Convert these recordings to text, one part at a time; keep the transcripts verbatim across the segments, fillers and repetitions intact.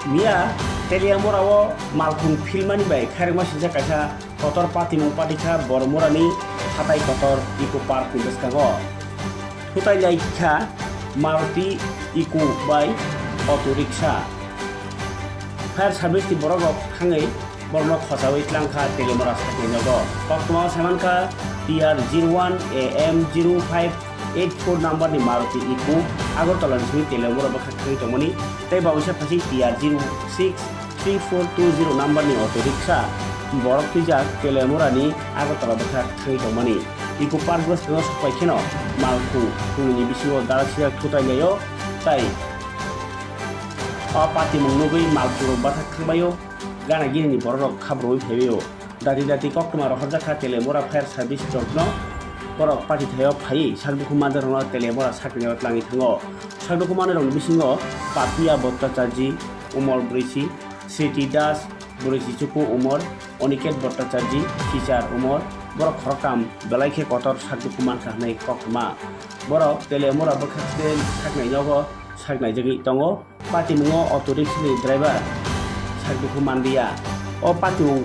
Miya Teliamura o malkhung philmani bai khairokma singcha kaisa kotor patimung patikha Boromurani hatai kotor Eco Park ni bwskango. Thutai lai kha Maruti Eco bai auto rickshaw. Fire service ni borok rok thangwi borokno khochawi tlangkha Teliamura sakni nogo. Koktwma saimankha T R zero one A M zero five eight four number ni Maruti Eco Agartala ni simi Teliamura bwkhak thangwi tongmani tei babuisa phasing T R zero six three four two zero number ni auto rickshaw borok twijak Teliamura ni Agartala bwkhak thangwi tongmani. Eco Park bwskango sokpai kheno malkhung khungni bisingo darak sijak thutai laio tei o patimung nugwi malkhung rok bathak thangbaio, gana gini ni borok rok khabroi phaibaio. Dati dati koktwma rohorjak kha Teliamura fire service rokno. Borok pati thaio phaiwi sakdukhu manjakrokno Teliamura sakni o tlangwi thango. Sakdukhu manwi rokni bisingo Papia Bhattacharjee, Umor Brisi, Sriti Das, Brisi Chupu Umor, Oniket Bhattacharjee, Sichar Umor, borok khoroktham belai khe kotor sakdukhu mankha hwnwi koktwma. Borok Teliamura bwkhak side saknai nogo saknaijagwi tongo. Patimungo auto rickshaw ni driver sakdukhu manliya. O patimung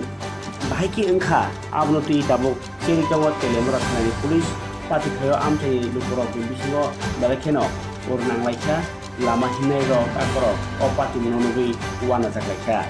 bahai khe wngkha, abono twi tabuk cherwi tongo Teliamura thanani police. Pati thaio amchaini lukurokni bisingo belai kheno ur nanglaikha, lama himnai rok akorok o patimungno nugwi uanajaklaikha.